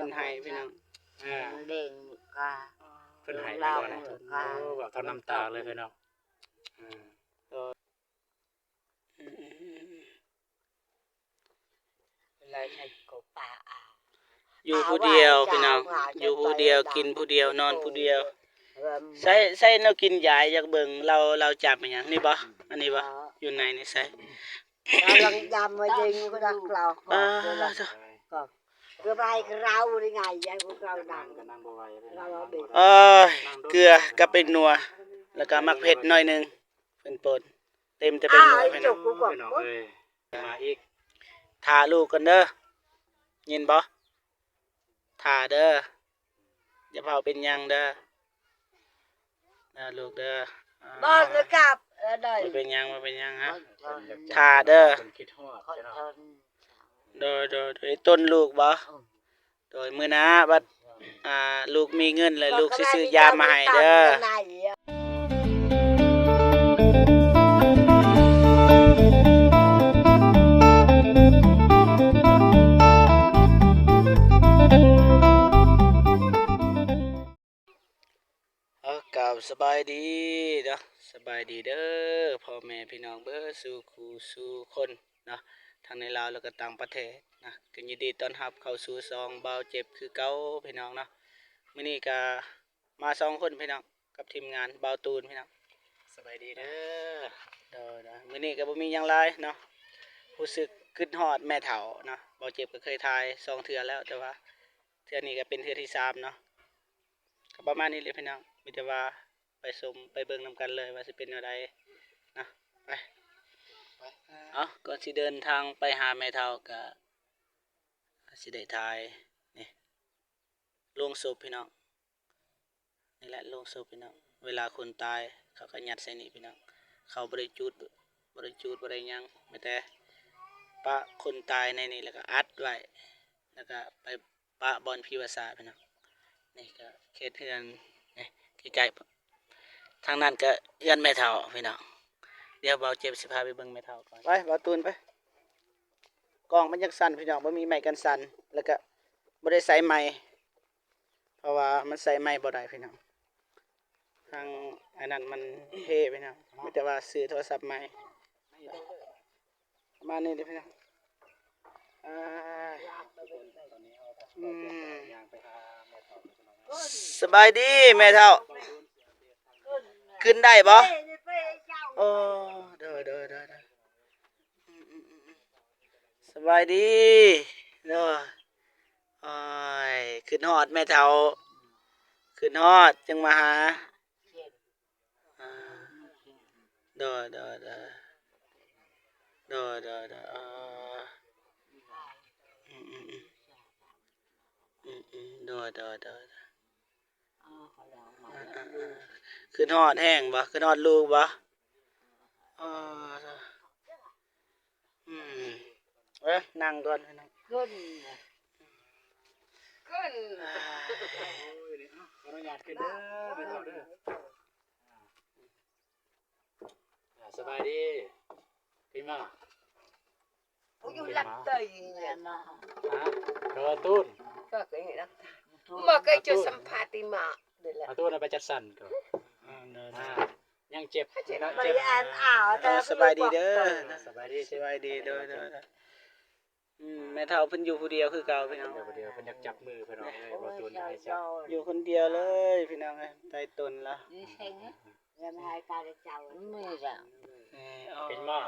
ນໃຫ້ພີ່ນ້ອງ ອ່າ ເດ້ງກະ ເພິ່ນໃຫ້ແມ່ນບໍ່ນະ? ໂອ້ ເວົ້າທັງນ້ຳຕາເລີຍພີ່ນ້ອງ ອ່າ ຢູ່ຜູ້ດຽວພີ່ນ້ອງ ຢູ່ຜູ້ດຽວ ກິນຜູ້ດຽວ ນອນຜູ້ດຽວ ໃຊ້ ໃຊ້ແນວກິນຢາຍຢາກເບິ່ງ ລາວ ລາວຈັບອີຫຍັງ ນີ້ບໍ່? ອັນນີ້ບໍ່? ຢູ່ໃນນີ້ໃຊ້ ເອີຍ ເກືອກັບແປ້ງນົວ ແລ້ວກະໝາກເຜັດໜ້ອຍໜຶ່ງ ເພິ່ນປົນ ເຕັມແຕ່ແປ້ງນົວພີ່ນ້ອງ ພີ່ນ້ອງເອີຍ ມາອີກ ຖ້າລູກກ່ອນເດີ ຍິນບໍ່? ຖ້າເດີ ຢ່າເຝົ້າເປັນຫຍັງເດີ ເດີລູກເດີ ອ່າ ບໍ່ເລີຍກັບ ເອີ ໄດ້ ບໍ່ເປັນຫຍັງ ບໍ່ເປັນຫຍັງຮະ ຖ້າເດີ ເພິ່ນຄິດຮອດ ໂດຍ ໂດຍ ໂດຍ ຕົ້ນລູກບໍ່? ໂດຍ ມື້ໜ້າບັດ ອ່າ ລູກມີເງິນແລ້ວ ລູກຊິຊື້ຢາມາໃຫ້ເດີ. ເອົາ ກາບສະບາຍດີເນາະ ສະບາຍດີເດີ ພໍ່ແມ່ພີ່ນ້ອງເບິດສູ່ຄູ່ສູ່ຄົນເນາະ ທັງໃນລາວ ແລ້ວກໍຕ່າງປະເທດນະ ກໍຍິນດີຕ້ອນຮັບເຂົ້າສູ່ຊ່ອງບ່າວເຈັບຄືເກົ່າພີ່ນ້ອງເນາະ. ມື້ນີ້ກໍມາສອງຄົນພີ່ນ້ອງ ກັບທີມງານບ່າວຕູນພີ່ນ້ອງ ສະບາຍດີເດີ. ໂດຍໆ ມື້ນີ້ກໍບໍ່ມີຫຍັງຫຼາຍເນາະ ຮູ້ສຶກຄິດຮອດແມ່ເຖົ້າເນາະ ບ່າວເຈັບກໍເຄີຍຖ່າຍສອງເທື່ອແລ້ວ ແຕ່ວ່າເທື່ອນີ້ກໍເປັນເທື່ອທີສາມເນາະ. ກໍປະມານນີ້ແຫຼະພີ່ນ້ອງ ມີແຕ່ວ່າໄປຊົມໄປເບິ່ງນຳກັນເລີຍວ່າຊິເປັນແນວໃດນະ ໄປ ໄປ ເອົາ ກ່ອນຊິເດີນທາງໄປຫາແມ່ເຖົ້າ ກໍຊິໄດ້ຖ່າຍ ນີ້ ໂລງສົບພີ່ນ້ອງ ນີ້ແຫຼະໂລງສົບພີ່ນ້ອງ ເວລາຄົນຕາຍເຂົາກໍຍັດໃສ່ນີ້ພີ່ນ້ອງ ເຂົາບໍ່ໄດ້ຈູດ ບໍ່ໄດ້ຈູດ ບໍ່ໄດ້ຫຍັງ ມີແຕ່ປະຄົນຕາຍໃນນີ້ ແລ້ວກໍອັດໄວ້ ແລ້ວກໍໄປ ປະບ່ອນຜີວາສາພີ່ນ້ອງ. ນີ້ກໍເຂດເຮືອນ ນີ້ໃກ້ໆ ທາງນັ້ນກໍເຮືອນແມ່ເຖົ້າພີ່ນ້ອງ. ດຽວບ່າວເຈັບຊິພາໄປເບິ່ງແມ່ເຖົ້າກ່ອນ ໄປບ່າວຕູນໄປ. ກ້ອງມັນຍັງສັ່ນພີ່ນ້ອງ ບໍ່ມີໄມ້ກັນສັ່ນ ແລ້ວກໍບໍ່ໄດ້ໃສ່ໄມ ເພາະວ່າມັນໃສ່ໄມບໍ່ໄດ້ພີ່ນ້ອງ ທາງອັນນັ້ນມັນເພພີ່ນ້ອງ ມີແຕ່ວ່າຊື້ໂທລະສັບໃໝ່. ປະມານນີ້ເດີພີ່ນ້ອງ ອ່າ ອືມ ສະບາຍດີແມ່ເຖົ້າ ຂຶ້ນໄດ້ບໍ່? ໂອ້ ໂດຍໆ ອືມໆ ສະບາຍດີ ໂດຍ ໂອ້ຍ ຄິດຮອດແມ່ເຖົ້າ ຄິດຮອດຈຶ່ງມາຫາ. ອ່າ ໂດຍໆໆ ໂດຍໆໆ ເອີ ອືມໆໆ ອືມໆ ໂດຍໆໆ ເອີ ຄິດຮອດແຮງບໍ່? ຄິດຮອດລູກບໍ່? ເອີ ອືມ ເອີ ນັ່ງກ່ອນ ຂຶ້ນ ຂຶ້ນ ຂໍອະນຸຍາດຂຶ້ນເດີ ແມ່ເຖົ້າເດີ. ອ່າ ສະບາຍດີ ພີ່ມາ ຢູ່ຫຼັກເຕີຍ ຮະ ກະວ່າຕູນ ມາເຄີຍຈະສຳພາດອີ່ມາ ອາຕູນເອົາໄປຈັດສັນກໍ ອ່າ ຍັງເຈັບ ຍັງເຈັບ ສະບາຍດີເດີ ສະບາຍດີ ສະບາຍດີ ໂດຍໆ. ອືມ ແມ່ເຖົ້າເພິ່ນຢູ່ຜູ້ດຽວຄືເກົ່າພີ່ນ້ອງ ຢູ່ຜູ້ດຽວ ເພິ່ນຢາກຈັບມືພີ່ນ້ອງເອີຍ ບໍ່ຕົນໃຫ້ຈັບ ຢູ່ຄົນດຽວເລີຍພີ່ນ້ອງເອີຍ ຕາຍຕົນລະ ມີແຮງ ເງິນໃຫ້ກາເຈົ້າ ມີແລ້ວ ເປັນບໍ່?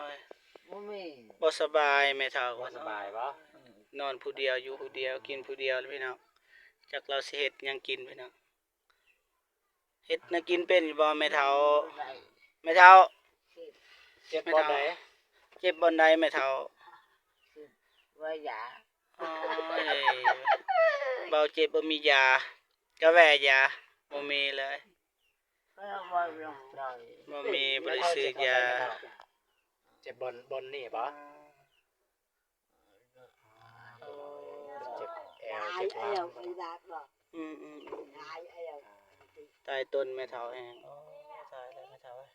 ບໍ່ມີ ບໍ່ສະບາຍແມ່ເຖົ້າ ບໍ່ສະບາຍບໍ່? ນອນຜູ້ດຽວ ຢູ່ຜູ້ດຽວ ກິນຜູ້ດຽວພີ່ນ້ອງ ຈັກລາວຊິເຮັດຫຍັງກິນພີ່ນ້ອງ. ເຮັດແນວກິນເປັນຢູ່ບໍ່ແມ່ເຖົ້າ? ແມ່ເຖົ້າ ເຈັບບ່ອນໃດ? ເຈັບບ່ອນໃດແມ່ເຖົ້າ? ວ່າຢາ ໂອ້ຍ ເບົາເຈັບບໍ່ມີຢາ ກາແຟຢາ ບໍ່ມີເລີຍ ບໍ່ມີ ບໍ່ໄດ້ຊື້ຢາ ເຈັບບ່ອນ ບ່ອນນີ້ບໍ່? ເຈັບແອວ ເຈັບຫຼັງ ອືມໆ ຕາຍຕົນແມ່ເຖົ້າແຮງ ໂອ້ ຕາຍແລ້ວແມ່ເຖົ້າເອີຍ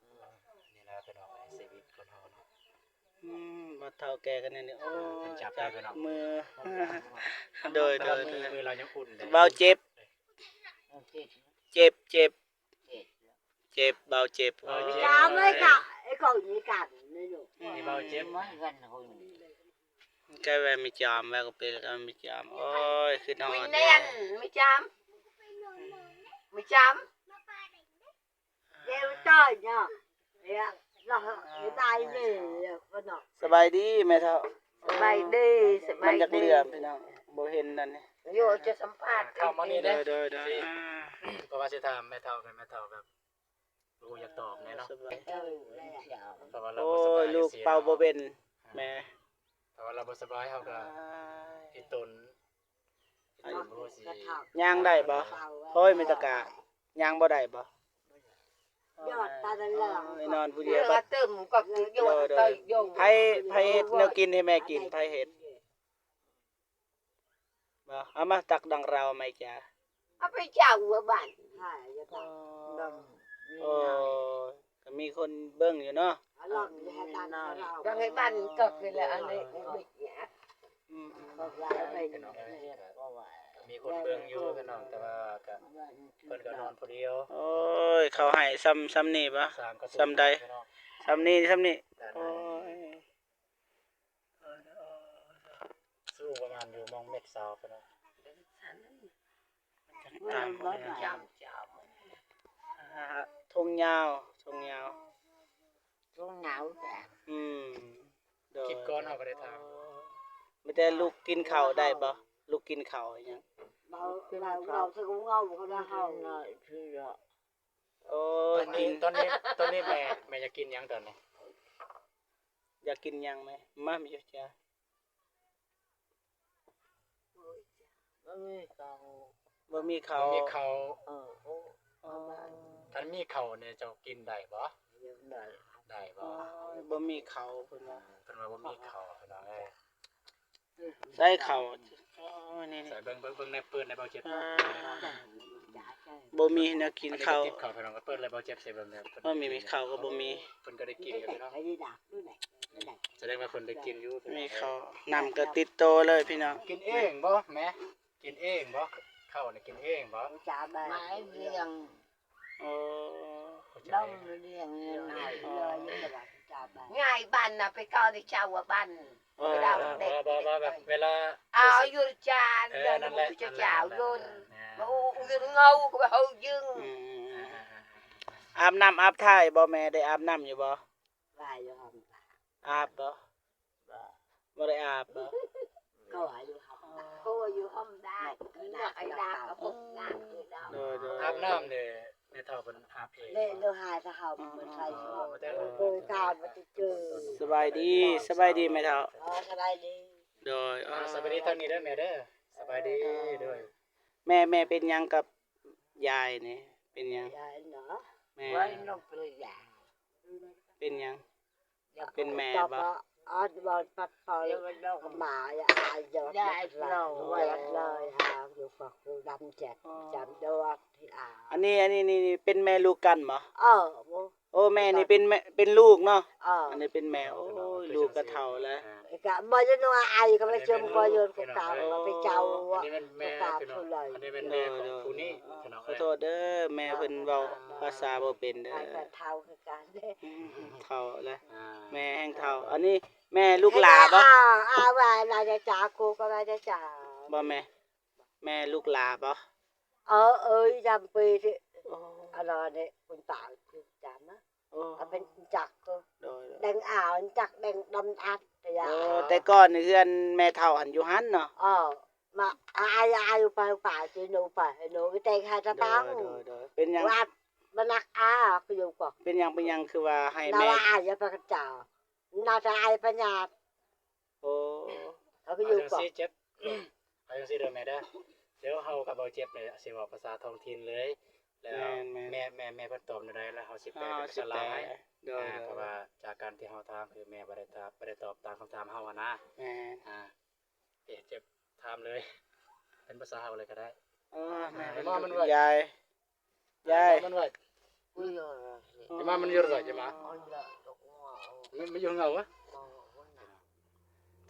ນີ້ແຫຼະພີ່ນ້ອງເອີຍ ຊີວິດຄົນເຮົາເນາະ ອືມ ບໍ່ເຖົ້າແກ່ກັນແນວນີ້ ໂອ້ຍ ເພິ່ນຈັບໄດ້ເນາະ ຈັບມື ໂດຍ ໂດຍ ມື ໂດຍ ມືລາວຍັງອຸ່ນເດ້ ເບົາເຈັບ ເຈັບ ເຈັບ ເຈັບ ເບົາເຈັບ ໂອ້ຍ ຈາມໄວ້ກະ ໄອ້ຂອງນີ້ກັນນີ້ລູກ ອືມ ເບົາເຈັບ ໃກ້ແວ່ມີຈາມ ແວ່ກໍເປັນແລ້ວມີຈາມ ໂອ້ຍ ຄິດຮອດ ມີແໜ້ນ ມີຈາມ ມີຈາມ ດຽວຕ້ອຍເນາະ ເອີ ລະເຮັດໄດ້ເລີຍເນາະ ສະບາຍດີແມ່ເຖົ້າ ສະບາຍດີ ສະບາຍດີ ມັນຢາກເຫຼືອມພີ່ນ້ອງ ບໍ່ເຫັນອັນນີ້ ໂຍ ຈະສຳພາດ ເຂົ້າມານີ້ເດ້ ໂດຍ ໂດຍ ໂດຍ ອ່າ ເພາະວ່າຊິຖາມແມ່ເຖົ້າ ແມ່ເຖົ້າແບບ ບໍ່ຮູ້ຢາກຕອບແນ່ເນາະ ສະບາຍ ເພາະວ່າລາວ ໂອ້ຍ ບໍ່ສະບາຍ ລູກເປົ່າບໍ່ເປັນ ແມ່ ເພາະວ່າລາວບໍ່ສະບາຍ ເຮົາກໍ ອ່າ ອີ່ຕົນ ອ່າ ຍ່າງໄດ້ບໍ່? ໂອ້ຍ ແມ່ຕະກະ ຍ່າງບໍ່ໄດ້ບໍ່? ໂອ້ຍ ນອນຜູ້ດຽວ ເອີ ບາດ ເຕີມກໍຄືໂຍ ໂດຍ ໂດຍ ເຕີມໂຍ ໃຜ ໃຜເຮັດແນວກິນໃຫ້ແມ່ກິນ? ໃຜເຮັດ? ບໍ່ ເອົາມາຕັກດັງເຮົາໄມຈາ ເອົາໄປເຈົ້າວ່າບ້ານ ອໍ ໂອ້ ກໍມີຄົນເບິ່ງຢູ່ເນາະ ກໍໃຫ້ບ້ານກໍຄືລະອັນນີ້ ອືມ ມີຄົນເບິ່ງຢູ່ພີ່ນ້ອງ ແຕ່ວ່າກໍ ເພິ່ນກໍນອນຜູ້ດຽວ ໂອ້ຍ ເຂົາໃຫ້ຊ່ຳ ຊ່ຳນີ້ບໍ່? ຊ່ຳໃດ? ຊ່ຳນີ້ ຊ່ຳນີ້ ໂອ້ຍ ສູງປະມານຢູ່ມອງເມັດຊາວພຸ້ນນະ ຕາມ ອ່າ ທົ່ງຍາວ ທົ່ງຍາວ ທົ່ງຍາວ ອືມ ໂດຍ ຄລິບກ່ອນເຮົາກໍໄດ້ຖາມ ມີແຕ່ລູກກິນເຂົ້າໄດ້ບໍ່? ລູກກິນເຂົ້າອີ່ຫຍັງ? ເວົ້າ ເວົ້າ ເວົ້າ ເວົ້າ ເວົ້າ ເຮົາ ໂອ້ ຕອນນີ້ ຕອນນີ້ ຕອນນີ້ແມ່ ແມ່ຢາກກິນຫຍັງຕອນນີ້? ຢາກກິນຫຍັງແມ່? ມາ ມີຢູ່ຈ້າ ບໍ່ມີເຂົ້າ ບໍ່ມີເຂົ້າ ບໍ່ມີເຂົ້າ ເອີ ໂອ້ ອໍ ຄັນມີເຂົ້ານີ້ເຈົ້າກິນໄດ້ບໍ່? ໄດ້ ໄດ້ບໍ່? ໂອ້ຍ ບໍ່ມີເຂົ້າ ເພິ່ນວ່າ ເພິ່ນວ່າບໍ່ມີເຂົ້າ ພີ່ນ້ອງເອີຍ. ໃສ່ເຂົ້າ ໂອ້ຍ ນີ້ໆ ໃສ່ເບິ່ງ ເບິ່ງ ເບິ່ງໃນ ເປີດໃນ ເບົາເຈັບ ອ່າ ບໍ່ມີແນວກິນເຂົ້າ ເຂົ້າ ພີ່ນ້ອງ ເປີດໃນ ເບົາເຈັບ ໃສ່ເບິ່ງ ບໍ່ມີເຂົ້າກໍບໍ່ມີ ເພິ່ນກໍໄດ້ກິນຢູ່ພີ່ນ້ອງ ສະແດງວ່າເພິ່ນໄດ້ກິນຢູ່ ມີເຂົ້າ ນ້ຳກໍຕິດໂຕເລີຍພີ່ນ້ອງ ກິນເອງບໍ່ແມ່? ກິນເອງບໍ່? ເຂົ້ານີ້ກິນເອງບໍ່? ມາລ້ຽງ ໂອ້ ດອງລຽງເງິນໃຫ້ ໂອ້ ຍາຍບ້ານນະ ໄປເຂົ້າທີ່ເຈົ້າວ່າບ້ານ ເອີ ເວລາ ບໍ່ ບໍ່ ບໍ່ ແບບເວລາ ເອົາຢູ່ຈານ ເອີ ເດີນ ນັ້ນແຫຼະ ເຈົ້າ ນັ້ນແຫຼະ ເຈົ້າຢູ່ ແມ່ນ ບໍ່ຢູ່ເງົາກໍເຮົາຍຶງ ອືມ ອາບນ້ຳອາບຖ່າຍບໍ່ແມ່? ໄດ້ອາບນ້ຳຢູ່ບໍ່? ວ່າຢູ່ຫ້ອງ ອາບບໍ່? ບໍ່ ບໍ່ໄດ້ອາບບໍ່? ກໍຢູ່ຫ້ອງ ກໍຢູ່ຫ້ອງໄດ້ ໄດ້ກໍພົບນາງຢູ່ດອກ ໂດຍ ໂດຍ ອາບນ້ຳເດ້ ແມ່ເຖົ້າເພິ່ນອາບເອງ ເດ້ ໂດຍ ຫາຍສະເຮົາ ອືມ ເພິ່ນໃສ່ ອືມ ໂດຍ ໂດຍ ໂດຍ ສະບາຍດີ ສະບາຍດີແມ່ເຖົ້າ ອໍ ສະບາຍດີ ໂດຍ ອ່າ ສະບາຍດີທາງນີ້ເດີແມ່ເດີ ສະບາຍດີ ອ່າ ໂດຍ ແມ່ ແມ່ເປັນຫຍັງກັບຍາຍນີ້ ເປັນຫຍັງ? ຍາຍເນາະ ແມ່ ເປັນຫຍັງ? ເປັນແມ່ບໍ່? ອັນນີ້ ອັນນີ້ ອັນນີ້ເປັນແມ່ລູກກັນບໍ່? ເອີ ໂອ້ ແມ່ນີ້ເປັນແມ່ ເປັນລູກເນາະ ເອີ ອັນນີ້ເປັນແມ່ ໂອ້ຍ ລູກກໍເຖົ້າແລ້ວ ກະບໍ່ໄດ້ນອນ ໄອກໍໄປເຈີມກໍຢູ່ກັບເຂົາ ໄປເຈົ້າ ອັນນີ້ແມ່ນແມ່ ອັນນີ້ແມ່ຂອງຜູ້ນີ້ ຂໍໂທດເດີ ແມ່ເພິ່ນເວົ້າພາສາບໍ່ເປັນເດີ ເຖົ້າຄືກັນ ອືມ ເຖົ້າແລ້ວ ອ່າ ແມ່ແຮ່ງເຖົ້າ ອັນນີ້ແມ່ລູກຫຼ້າບໍ່? ອ່າ ອ່າ ວ່າລາຈາຈາ ກູກໍລາຈາຈາ ບໍ່ແມ່ ແມ່ລູກຫຼ້າບໍ່? ເອີ ເອີ ຈຳເປ ໂອ້ ອັນນັ້ນເດ້ ຄຸນຕາຄືຈຳນະ ໂອ້ ເອົາເປັນຈັກ ໂດຍ ແດງອາວ ຈັກແດງດຳອັດ ໂອ້ ແຕ່ກ່ອນນີ້ເຮືອນແມ່ເຖົ້າຫັ້ນຢູ່ຫັ້ນເນາະ ເອີ ມາ ອາຍ ອາຍ ໄປ ໄປ ຊິໜູ ໄປ ໜູ ໄປແຕ່ງໃຫ້ຕາປັງ ໂດຍ ໂດຍ ໂດຍ ເປັນຫຍັງ ວັດ ມານັກອາ ຄືຢູ່ກໍ ເປັນຫຍັງ ເປັນຫຍັງຄືວ່າໃຫ້ແມ່ ອາຍ ໄປກັບເຈົ້າ ໜ້າຈະອາຍພະຍາດ ໂອ້ ເອົາຄືຢູ່ກໍ ເອົາຈັ່ງຊີ້ເຈັບ ເອົາຈັ່ງຊີ້ເດີແມ່ເດີ ດຽວເຮົາກັບເບົາເຈັບນີ້ຊິເວົ້າພາສາທ້ອງຖິ່ນເລີຍ ແລ້ວ ແມ່ນໆ ແມ່ ແມ່ ແມ່ເພິ່ນຕອບແນວໃດ ແລ້ວເຮົາຊິແປເປັນພາສາລາວໃຫ້ ໂດຍ ອ່າ ໂດຍ ເພາະວ່າຈາກການທີ່ເຮົາຖາມ ຄືແມ່ບໍ່ໄດ້ຕອບ ບໍ່ໄດ້ຕອບຕາມຄຳຖາມເຮົາຫັ້ນນະ ແມ່ນ ອ່າ ເຈັບ ເຈັບ ຖາມເລີຍ ເປັນພາສາເຮົາເລີຍກໍໄດ້ ເອີ ແມ່ ເອີ ເປັນ ຍາຍ Yai. Mama, mama, mama, mama. Mama, mama, mama.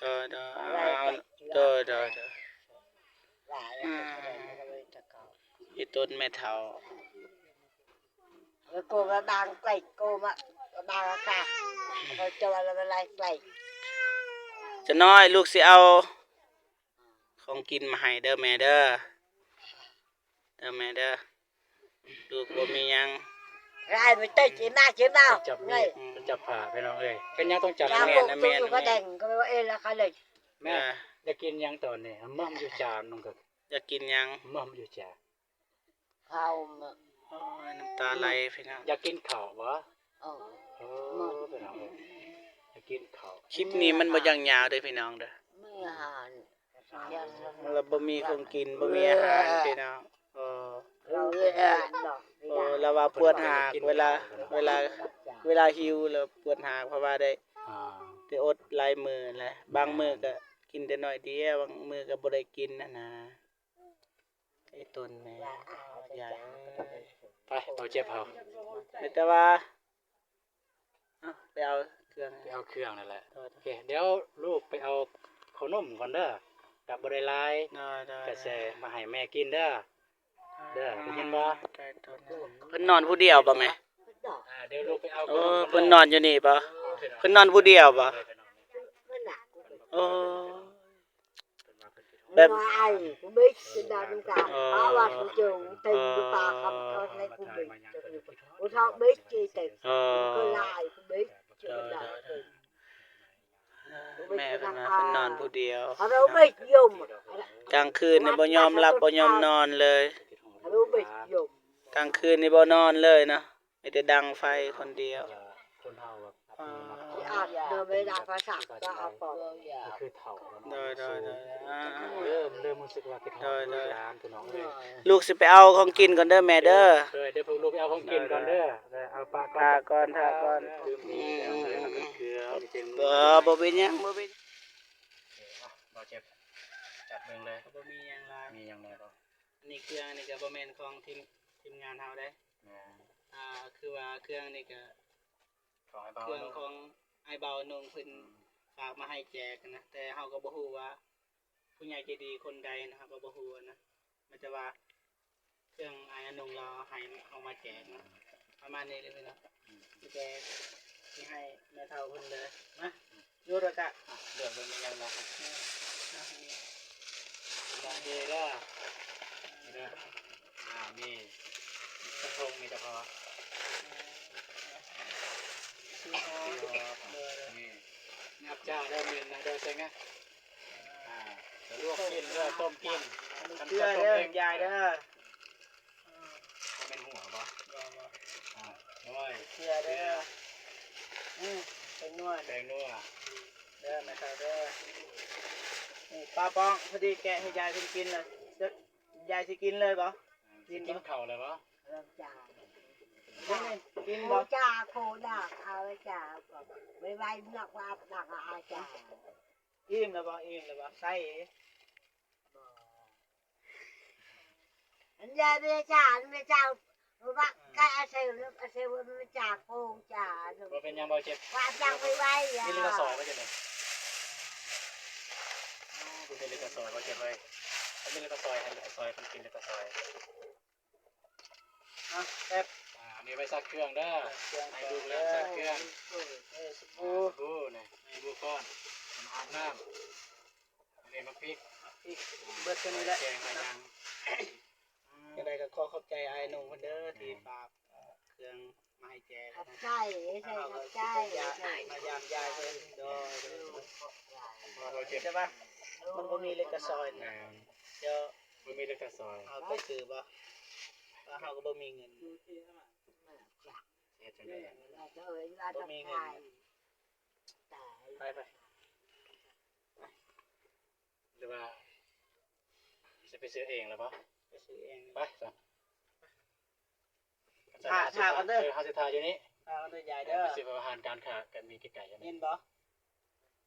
ໂດຍ ໂດຍ ໂດຍ ໂດຍ ໂດຍ ອືມ ອີ່ຕົນແມ່ເຖົ້າ ໂກມາບາງໄກ ໂກມາບາງອາກາດ ເຂົາຈະວ່າລະລາຍໄກ. ຈະນ້ອຍລູກຊິເອົາຂອງກິນມາໃຫ້ເດີແມ່ເດີ ເດີແມ່ເດີ. ລູກບໍ່ມີຫຍັງ ລາຍມັນເຕັມ ເຈັບມາ ເຈັບມາ ໄປຈັບມີດ ໄປຈັບຜ້າ ພີ່ນ້ອງເອີຍ. ເປັນຫຍັງຕ້ອງຈັບ? ແມ່ນ ແມ່ນ ແມ່ນ ກະແດງ ກະວ່າເອລະຄະເລີຍ. ແມ່ ຢາກກິນຫຍັງຕອນນີ້? ເໝິ້ມຢູ່ຈານໜຶ່ງກະ ຢາກກິນຫຍັງ? ເໝິ້ມຢູ່ຈານ ເຂົ້າ. ໂອ້ຍ ນ້ຳຕາໄຫຼພີ່ນ້ອງ. ຢາກກິນເຂົ້າບໍ່? ເອີ ພີ່ນ້ອງເອີຍ ຢາກກິນເຂົ້າ. ຄລິບນີ້ມັນບໍ່ຢາກຍາວເດີພີ່ນ້ອງເດີ ມີອາຫານ ລະບໍ່ມີຂອງກິນ ບໍ່ມີອາຫານພີ່ນ້ອງ. ເອີ ເອີ ລະວ່າປວດຫາກ ເວລາ ເວລາ ເວລາຫິວລະປວດຫາກ ເພາະວ່າໄດ້ ໄດ້ອົດຫຼາຍມື້ແຫຼະ ບາງມື້ກະກິນແຕ່ໜ້ອຍດຽວ ບາງມື້ກະບໍ່ໄດ້ກິນຫັ້ນນະ. ໄອ້ຕົນແມ່ ຍາຍເອີຍ ໄປ ເອົາເຈັບເຮົາ ມີແຕ່ວ່າ ເອົາ ໄປເອົາເຄື່ອງ ໄປເອົາເຄື່ອງນັ້ນແຫຼະ. ໂອເຄ ດຽວລູກໄປເອົາເຂົ້າໜົມກ່ອນເດີ ກະບໍ່ໄດ້ຫຼາຍ ໂດຍ ໂດຍ ກະຊິມາໃຫ້ແມ່ກິນເດີ ເດີ ໄດ້ຍິນບໍ່? ເພິ່ນນອນຜູ້ດຽວບໍ່ແມ່? ອ່າ ດຽວລູກໄປເອົາ ເອີ ເພິ່ນນອນຢູ່ນີ້ບໍ່? ເພິ່ນນອນຜູ້ດຽວບໍ່? ໂອ້ ແບບ ເອີ ເອີ ເອີ ແມ່ເພິ່ນວ່າເພິ່ນນອນຜູ້ດຽວ ກາງຄືນນີ້ບໍ່ຍອມຫຼັບບໍ່ຍອມນອນເລີຍ ກາງຄືນນີ້ບໍ່ນອນເລີຍເນາະ. ມີແຕ່ດັງໄຟຄົນດຽວ ອາດນອນໄດ້ຫຼັບ ພາສາກະເອົາປອກ ຄືເຖົ້າແລ້ວເນາະ ໂດຍ ໂດຍ ໂດຍ ອ່າ ເລີ່ມ ເລີ່ມຮູ້ສຶກວ່າຄິດຮອດ ໂດຍ ໂດຍ ລູກຫຼານ ພີ່ນ້ອງເອີຍ. ລູກຊິໄປເອົາຂອງກິນກ່ອນເດີແມ່ເດີ ໂດຍ ດຽວພວກລູກໄປເອົາຂອງກິນກ່ອນເດີ ໂດຍ ໂດຍ ເອົາປາກ່ອນ ປາກ່ອນ ປາກ່ອນ ອືມ ອືມ ອືມ ບໍ່ ບໍ່ເປັນຫຍັງ ບໍ່ເປັນຫຍັງ ບໍ່ເຈັບ ຈັບເບິ່ງເລີຍ ບໍ່ມີຫຍັງຫຼາຍ ມີຫຍັງແດ່ບໍ່? ອັນນີ້ເຄື່ອງນີ້ກະບໍ່ແມ່ນຂອງທີມ ທີມງານເຮົາເດ້ ແມ່ນ ອ່າ ຄືວ່າເຄື່ອງນີ້ກະ ຂອງອ້າຍເບົາ ເຄື່ອງຂອງອ້າຍເບົານົງເພິ່ນ ອືມ ຝາກມາໃຫ້ແຈກນະ ແຕ່ເຮົາກະບໍ່ຮູ້ວ່າຜູ້ໃຫຍ່ໃຈດີຄົນໃດນະ ເຮົາກະບໍ່ຮູ້ນະ ມີແຕ່ວ່າເຄື່ອງອ້າຍອານົງລາວໃຫ້ເຮົາມາແຈກນະ ປະມານນີ້ເລີຍເນາະ ອືມ ມີແຕ່ຊິໃຫ້ແມ່ເຖົ້າເພິ່ນເລີຍນະ. ຢູ່ແລ້ວກະ ອ່ະ ເລືອກເບິ່ງມີຫຍັງເນາະ ເນາະ ມີເດີ ມີເດີ ອ່າ ມີກະທົງ ມີຕະຂໍ ມີຫອບ ມີຫອບ ມີ ນັບຈ້າເດີ ມີນະເດີ ເສັງນະ ເອີ ຕົ້ມກິນ ເກືອເດີ ຢາຍເດີ ບໍ່ແມ່ນຫົວບໍ່? ບໍ່ ບໍ່ ອ່າ ໂອ້ຍ ເກືອເດີ ອືມ ແປ້ງນົວ ແປ້ງນົວ ເດີແມ່ເຖົ້າເດີ ນີ້ປາປອງ ພໍດີແກະໃຫ້ຢາຍເພິ່ນກິນເລີຍ ຢາຍຊິກິນເລີຍບໍ່? ອືມ ກິນ ຊິກິນເຂົ້າແລ້ວບໍ່? ກິນບໍ່? ເອົາຈ້າໂຄດາກ ເອົາຈ້າ ໄວໆ ນັກວ່ານັກອາຈານ ອີ່ມແລ້ວບໍ່? ອີ່ມແລ້ວບໍ່? ໃສ່ ອັນຍາເມຈາ ເມຈາ ວ່າກະອາເຊວ ອາເຊວເມຈາໂກງຈາ ບໍ່ເປັນຫຍັງ ບໍ່ເຈັບ ວ່າຍັງໄວໆ ກິນເລກະຊອຍບໍ່ເຈັບນີ້ ກິນເລກະຊອຍບໍ່ເຈັບເວີຍ ກິນເລກະຊອຍ ໃຫ້ເລກະຊອຍ ກິນເລກະຊອຍ ອ່ະ ແຊບ ອ່າ ອັນນີ້ໄວ້ຊັກເຄື່ອງເດີ ໃຫ້ລູກຫຼານຊັກເຄື່ອງ ເອີ ສະບູ ອ່າ ສະບູນີ້ ໃຫ້ບຸກກ່ອນ ອາບນ້ຳ ອັນນີ້ໝາກພິກ ໝາກພິກ ເບິດເທົ່ານີ້ແຫຼະ ແກງຫຼາຍຢ່າງ ຈັ່ງໃດກໍຂໍຂອບໃຈອ້າຍໜຸ່ມເພິ່ນເດີ ທີ່ຝາກເຄື່ອງມາໃຫ້ແຈກ ຂອບໃຈ ຂອບໃຈ ຂອບໃຈ ມາຢາມຢາຍເພິ່ນ ໂດຍ ຂອບໃຈ ມັນບໍ່ມີເລກກະຊອຍນະ ດຽວ ບໍ່ມີເລກກະຊອຍ ເຮົາໄປຊື້ບໍ່? ເຮົາກໍບໍ່ມີເງິນ ເຮັດຈັ່ງໃດ ບໍ່ມີເງິນ ໄປ ໄປ ຫຼືວ່າຊິໄປຊື້ເອງລະບໍ່? ໄປຊື້ເອງ ໄປຊັ້ນ ຖ້າ ຖ້າກ່ອນເດີ ເອີ ເຮົາຊິຖ້າຢູ່ນີ້ ຖ້າກ່ອນເດີ ຢາຍເດີ ເອີ ໄປຊື້ອາຫານການຄ້າກັນມີໃກ້ໆ ເຫັນບໍ່?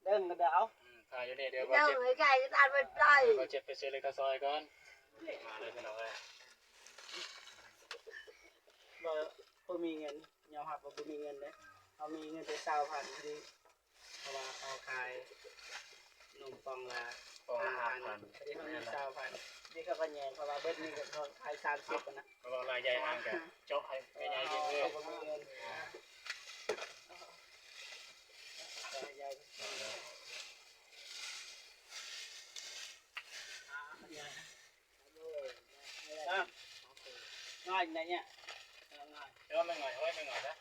ເດີນກັນເດີ ເອົາ ອືມ ຖ້າຢູ່ນີ້ ດຽວ ເດີນ ບໍ່ເຈັບ ໃກ້ໆ ຕາມໄປ ເອີ ບໍ່ເຈັບໄປຊື້ເລກກະຊອຍກ່ອນ ມາເລີຍພີ່ນ້ອງເອີຍ ບໍ່ ບໍ່ມີເງິນ ຍອມຮັບວ່າບໍ່ມີເງິນເດ້ ເຮົາມີເງິນແຕ່ຊາວພັນພໍດີ ເພາະວ່າເຂົາຂາຍນົມປ່ອງລະ ປ່ອງລະຫ້າພັນ ພໍດີເຮົາມີຊາວພັນ ນີ້ເຂົາກໍແຍງ ເພາະວ່າເບິດນີ້ກໍເຂົາຂາຍສາມສິບຫັ້ນນະ ເພາະວ່າລາຍໃຫຍ່ອ່າງກະເຈາະໃຫ້ແມ່ໃຫຍ່ກິນເລີຍ ເຂົາບໍ່ມີເງິນ ອ່ະ ງ່າຍນະເນຍ ງ່າຍ ແຕ່ວ່າມັນງ່າຍ ໂອ້ຍ ມັນງ່າຍນະ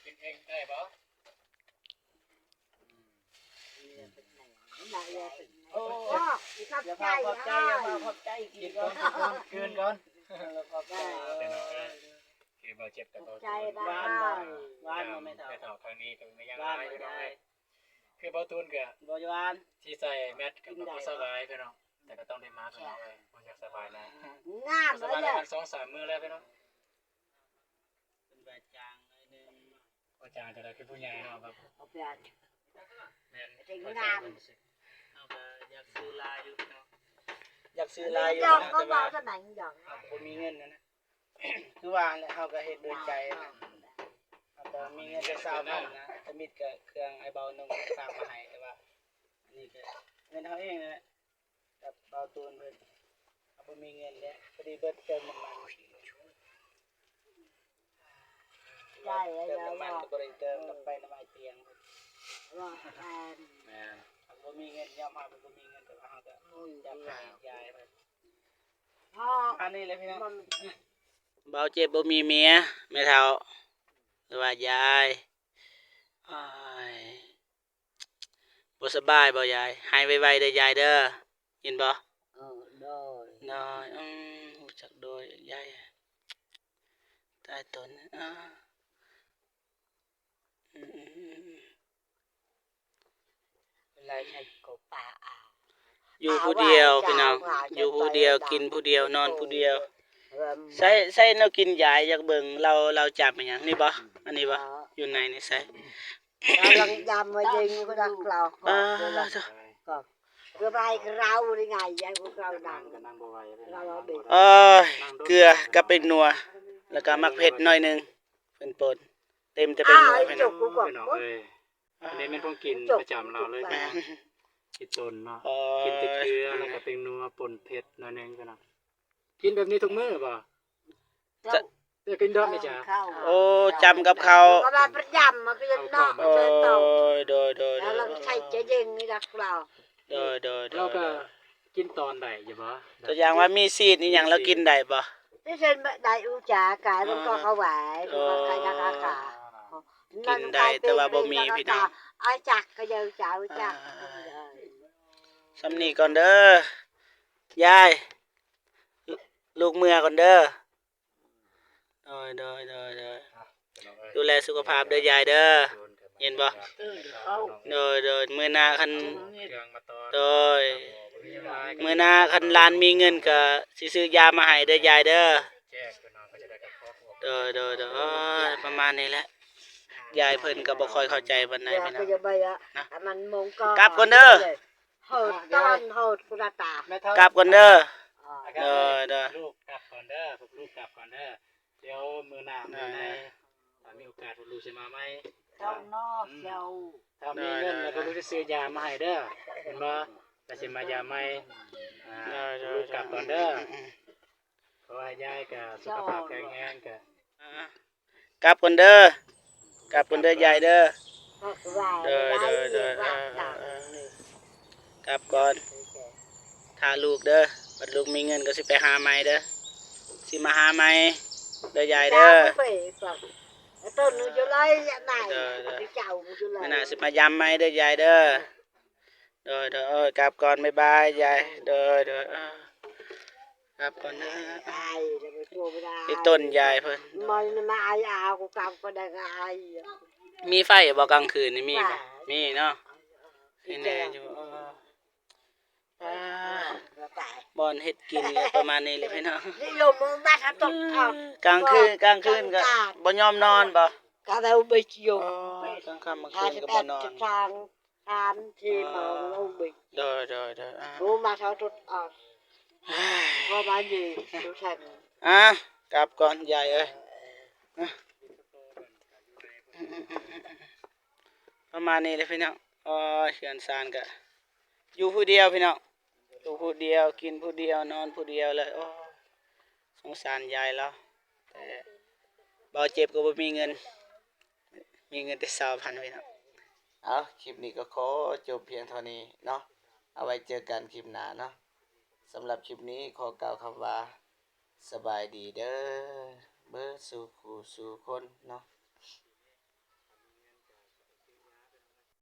ກິນເອງໄດ້ບໍ່? ໂອ້ ຂອບໃຈ ຂອບໃຈ ຂອບໃຈ ກິນກ່ອນ ກິນກ່ອນ ຂອບໃຈ ເອີ ເອີ ຄືບໍ່ເຈັບກັບບໍ່ ຂອບໃຈ ຫວານ ຫວານ ຫວານບໍ່ແມ່ເຖົ້າ? ແມ່ເຖົ້າທາງນີ້ກໍມີຫຍັງຫຼາຍ ຫວານ ພີ່ນ້ອງເອີຍ ຄືບໍ່ຕູນກໍບໍ່ຫວານ ທີ່ໃສ່ແມັດກໍບໍ່ສະບາຍພີ່ນ້ອງ ແຕ່ກໍຕ້ອງໄດ້ມາພີ່ນ້ອງເອີຍ ບໍ່ຢາກສະບາຍນະ ງາມ ບໍ່ສະບາຍໄດ້ສອງສາມມື້ແລ້ວພີ່ນ້ອງ ເປັນບາດຈາງໜ້ອຍໜຶ່ງ ບໍ່ຈາງຈະໄດ້ຄືຜູ້ໃຫຍ່ເນາະ ແບບ ເອົາໄປ ແມ່ນ ເປັນງາມ ເຮົາກໍຢາກຊື້ຫຼາຍຢູ່ພີ່ນ້ອງ ຢາກຊື້ຫຼາຍຢູ່ ດອກກໍບໍ່ສະບາຍດອກ ເຮົາບໍ່ມີເງິນນະ ຄືວ່າແຫຼະ ເຮົາກໍເຮັດໂດຍໃຈນະ ເຮົາກໍມີເງິນແຕ່ຊາວພັນນະ ທຳອິດກໍເຄື່ອງອ້າຍເບົານຸ່ງຝາກມາໃຫ້ ແຕ່ວ່າອັນນີ້ກໍເງິນເຮົາເອງນັ້ນແຫຼະ ກັບເບົາຕູນເພິ່ນ ເຮົາບໍ່ມີເງິນເດ້ ພໍດີເບິດເຕີມນ້ຳມັນ ໃຊ້ແລ້ວ ເຕີມນ້ຳມັນກໍບໍ່ໄດ້ເຕີມ ກັບໄປນຳອ້າຍຕຽງ ວ່າແມ່ນ ເຮົາບໍ່ມີເງິນ ຍອມຮັບວ່າບໍ່ມີເງິນ ແຕ່ວ່າເຮົາກໍ ອືມ ຢາກໃຫ້ຢາຍເພິ່ນ ອັນນີ້ແຫຼະພີ່ນ້ອງ ເບົາເຈັບບໍ່ມີເມຍ ແມ່ເຖົ້າ ຫຼືວ່າຢາຍ ໂອ້ຍ ບໍ່ສະບາຍບໍ່ຍາຍ? ຫາຍໄວໆເດີຍາຍເດີ ຍິນບໍ່? ເອີ ໂດຍ ໂດຍ ອືມ ຮູ້ຈັກໂດຍຍາຍ ຕາຍຕົນ ອາ ອືມ ອືມ ອືມ ອືມ ເວລາໃຊ້ກໍປາອາ ຢູ່ຜູ້ດຽວ ອາ ພີ່ນ້ອງ ວ່າ ຢູ່ຜູ້ດຽວ ກິນຜູ້ດຽວ ນອນຜູ້ດຽວ ເອີ ໃຊ້ ໃຊ້ແນວກິນຢາຍ ຢາກເບິ່ງ ລາວ ລາວຈຳອີຫຍັງ ນີ້ບໍ່? ອັນນີ້ບໍ່? ເອີ ຢູ່ໃນນີ້ໃຊ້ ກຳລັງຢຳມາເຢັງກໍດັກເລົ່າ ອ່າ ກໍ ກໍ ກໍໄປເຮົານີ້ໄງ ຢາຍພວກເຮົານັ່ງ ກໍນັ່ງບໍ່ໄຫວ ເອີຍ ເກືອກັບແປ້ງນົວ ແລ້ວກໍໝາກເຜັດໜ້ອຍໜຶ່ງ ເພິ່ນປົນ ເຕັມແຕ່ແປ້ງນົວ ອ່າ ພີ່ນ້ອງ ພີ່ນ້ອງເອີຍ ອັນນີ້ແມ່ນຂອງກິນປະຈຳລາວເລີຍ ແມ່ນ ກິນຕົນເນາະ ໂອ້ຍ ກິນແຕ່ເກືອ ແລ້ວກໍແປ້ງນົວປົນເຜັດໜ້ອຍໜຶ່ງ ພີ່ນ້ອງ ກິນແບບນີ້ທຸກມື້ບໍ່? ຈະ ເອີ ກິນດອກແມ່ຈາ ໂອ້ ຈຳກັບເຂົ້າ ກໍວ່າປະຈຳມາຄືເນາະ ໂອ້ຍ ໂດຍ ໂດຍ ໂດຍ ແລ້ວເຮົາໃສ່ຈະເຢັງນີ້ດອກລາວ ໂດຍ ໂດຍ ໂດຍ ແລ້ວກໍກິນຕອນໃດຢູ່ບໍ່? ຕົວຢ່າງວ່າມີຊີ້ນອີ່ຫຍັງ ແລ້ວກິນໄດ້ບໍ່? ທີ່ເຊັ່ນໄດ້ອູຈາກາຍ ມັນກໍເຂົ້າໄຫວ ເອີ ມັນກໍຢາກອາກາ ກິນໄດ້ ແຕ່ວ່າບໍ່ມີພີ່ນ້ອງ ອາຈັກກໍເຢີຈັກ ອາຈັກ ອ່າ ສ່ຳນີ້ກ່ອນເດີ ຍາຍ ລູກເມືອກ່ອນເດີ. ໂດຍ ໂດຍ ໂດຍ ໂດຍ ອ່ະ ພີ່ນ້ອງເອີຍ ດູແລສຸຂະພາບເດີຍາຍເດີ ເຫັນບໍ່? ໂດຍ ໂດຍ ມື້ໜ້າຄັນ ໂດຍ ມື້ໜ້າຄັນຫຼານມີເງິນກໍຊິຊື້ຢາມາໃຫ້ເດີຍາຍເດີ. ໂດຍ ໂດຍ ໂດຍ ໂອ້ຍ ປະມານນີ້ແຫຼະ ຍາຍເພິ່ນກໍບໍ່ຄ່ອຍເຂົ້າໃຈປານໃດ ພີ່ນ້ອງ ນະ ກັບກ່ອນເດີ ກັບກ່ອນເດີ. ໂດຍ ໂດຍ ລູກກັບກ່ອນເດີ ພວກລູກກັບກ່ອນເດີ ດຽວມື້ໜ້າມື້ໃນ ຖ້າມີໂອກາດພວກລູກຊິມາໃໝ່. ເຈົ້າເນາະ ອືມ ເຈົ້າ ຖ້າມີເງິນແລ້ວພວກລູກຊິຊື້ຢາມາໃຫ້ເດີ ເຫັນບໍ່? ແລ້ວຊິມາຢາມໃໝ່. ອ່າ ໂດຍ ໂດຍ ລູກກັບກ່ອນເດີ ອືມ ຂໍໃຫ້ຍາຍກໍສຸຂະພາບແຂງແຮງ ກໍ ອ່າ ກັບກ່ອນເດີ ກັບກ່ອນເດີຍາຍເດີ. ໂດຍ ໂດຍ ໂດຍ ເອີ ເອີ ກັບກ່ອນ ຖ້າລູກເດີ ບັດລູກມີເງິນກໍຊິໄປຫາໃໝ່ເດີ ຊິມາຫາໃໝ່ເດີຍາຍເດີ. ໂດຍ ໂດຍ ມື້ໜ້າຊິມາຢາມໃໝ່ເດີຍາຍເດີ. ໂດຍ ໂດຍ ເອີ ກັບກ່ອນ ບາຍບາຍຍາຍ. ໂດຍ ໂດຍ ເອີ ກັບກ່ອນເດີ ອີ່ຕົນຍາຍເພິ່ນ ມັນມາອາຍອາ ກູກັບກໍໄດ້ອາຍ. ມີໄຟບໍ່ກາງຄືນນີ້ ມີບໍ່? ມີເນາະ ມີແນ່ຢູ່. ເອີ ອ່າ ບ່ອນເຮັດກິນກໍປະມານນີ້ແຫຼະພີ່ນ້ອງ ກາງຄືນ ກາງຄືນກໍບໍ່ຍອມນອນບໍ່? ກາງຄ່ຳກາງຄືນກໍບໍ່ນອນ. ໂດຍ ໂດຍ ໂດຍ ອ່າ ອ່າ ກັບກ່ອນຍາຍເອີຍ. ອ່າ ປະມານນີ້ແຫຼະພີ່ນ້ອງ. ໂອ້ຍ ເຮືອນຊານກະຢູ່ຜູ້ດຽວພີ່ນ້ອງ ຢູ່ຜູ້ດຽວ ກິນຜູ້ດຽວ ນອນຜູ້ດຽວເລີຍ. ໂອ້ຍ ສົງສານຍາຍລາວ ແຕ່ບ່າວເຈັບກໍບໍ່ມີເງິນ ມີເງິນແຕ່ຊາວພັນພີ່ນ້ອງ. ເອົາ ຄລິບນີ້ກໍຂໍຈົບພຽງເທົ່ານີ້ເນາະ ເອົາໄວ້ເຈີກັນຄລິບໜ້າເນາະ. ສຳລັບຄລິບນີ້ຂໍກ່າວຄຳວ່າ ສະບາຍດີເດີ ເບິດສູ່ຄູ່ສູ່ຄົນເນາະ.